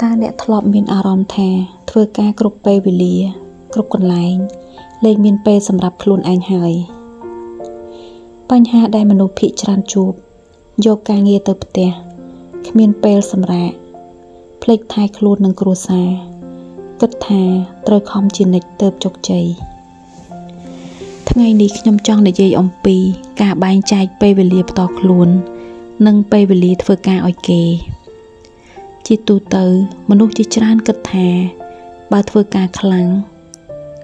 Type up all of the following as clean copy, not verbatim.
តើអ្នកធ្លាប់មានអារម្មណ៍ថាធ្វើការគ្រប់ពេលវេលាគ្រប់កន្លែងលែងមានពេលសម្រាប់ខ្លួនឯងហើយបញ្ហាដែលមនុស្សភាគច្រើនជួបយកការងារទៅផ្ទះគ្មានពេលសម្រាកភ្លេចថែខ្លួននិងគ្រួសារគិតថាត្រូវខំជានិច្ចទើបជោគជ័យថ្ងៃនេះខ្ញុំចង់និយាយអំពីការបែងចែកពេលវេលាផ្ទាល់ខ្លួននិងពេលវេលាធ្វើការឲ្យគេជាទូទៅមនុស្សជាច្រើនគិតថាបើធ្វើការខ្លាំង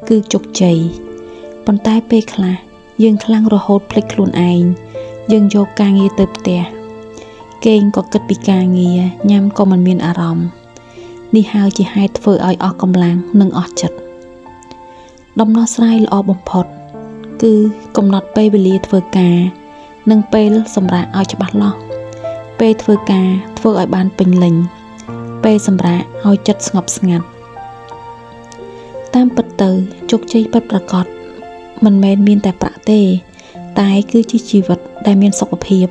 គឺជោគជ័យប៉ុន្តែពេលខ្លះយើងខ្លាំងរហូតភ្លេចខ្លួនឯងយើងយកការងារទៅផ្ទះគេងក៏គិតពីការងារញ៉ាំក៏មិនមានអារម្មណ៍នេះហើយជាហេតុធ្វើឲ្យអស់កម្លាំងនិងអស់ចិត្តដំណោះស្រាយល្អបំផុតគឺកំណត់ពេលវេលាធ្វើការនិងពេលសម្រាកឲ្យច្បាស់លាស់ពេលធ្វើការធ្វើឲ្យបានពេញលេញពេលសម្រាកឲ្យចិត្តស្ងប់ស្ងាត់តាមពិតទៅជោគជ័យពិតប្រាកដមិនមែនមានតែប្រាក់ទេតែគឺជាជីវិតដែលមានសុខភាព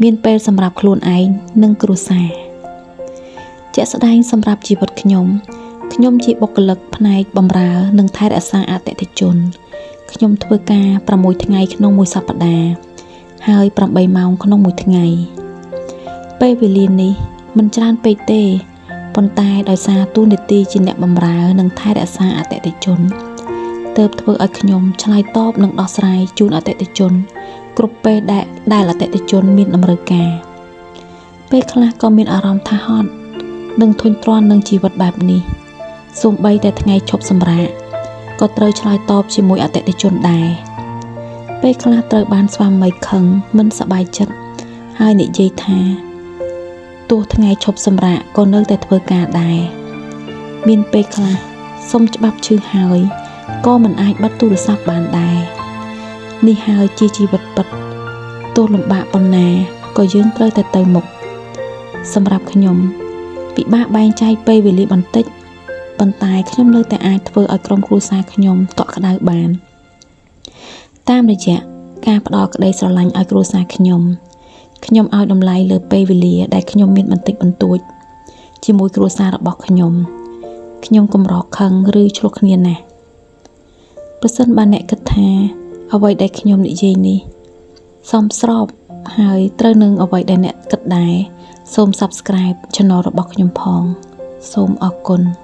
មានពេលសម្រាប់ខ្លួនឯងនិងគ្រួសារជាក់ស្ដែងសម្រាប់ជីវិតខ្ញុំខ្ញុំជាបុគ្គលិកផ្នែកបម្រើនិងថែរក្សាអតិថិជនខ្ញុំធ្វើការ6ថ្ងៃក្នុងមួយសប្តាហ៍ហើយ8ម៉ោងក្នុងមួយថ្ងៃពេលវេលានេះមិនច្រើនពេកទេប៉ុន្តែដោយសារតួនាទីជាអ្នកបម្រើនិងថែរក្សាអតិថិជនទើបធ្វើឲ្យខ្ញុំឆ្លើយតបនិងដោះស្រាយជូនអតិថិជនគ្រប់ពេលដែលអតិថិជនមានតម្រូវការពេលខ្លះក៏មានអារម្មណ៍ថាហត់និងធុញទ្រាន់នឹងជីវិតបែបនេះសូម្បីតែថ្ងៃឈប់សម្រាកក៏ត្រូវឆ្លើយតបជាមួយអតិថិជនដែរពេលខ្លះត្រូវបានស្វាមីខឹងមិនសប្បាយចិត្តហើយនិយាយថាទោះថ្ងៃឈប់សម្រាកក៏នៅតែធ្វើការដែរមានពេលខ្លះសុំច្បាប់ឈឺហើយក៏មិនអាចបិទទូរស័ព្ទបានដែរនេះហើយជាជីវិតពិតទោះលំបាកប៉ុណ្ណាក៏យើងត្រូវតែទៅមុខសម្រាប់ខ្ញុំពិបាកបែងចែកពេលវេលាបន្តិចប៉ុន្តែខ្ញុំនៅតែអាចធ្វើឲ្យក្រុមគ្រួសារខ្ញុំកក់ក្ដៅបានតាមរយៈការផ្ដល់ក្តីស្រឡាញ់ឲ្យគ្រួសារខ្ញុំខ្ញុំឲ្យតម្លៃលើពេលវេលាដែលខ្ញុំមានបន្តិចបន្តួចជាមួយគ្រួសាររបស់ខ្ញុំខ្ញុំកម្រខឹងឬឆ្លោះគ្នាណាស់ប្រសិនបើអ្នកគិតថាអ្វីដែលខ្ញុំនិយាយនេះសមស្របហើយត្រូវនឹងអ្វីដែលអ្នកគិតដែរសូម Subscribe Channel របស់ខ្ញុំផងសូមអរគុណ។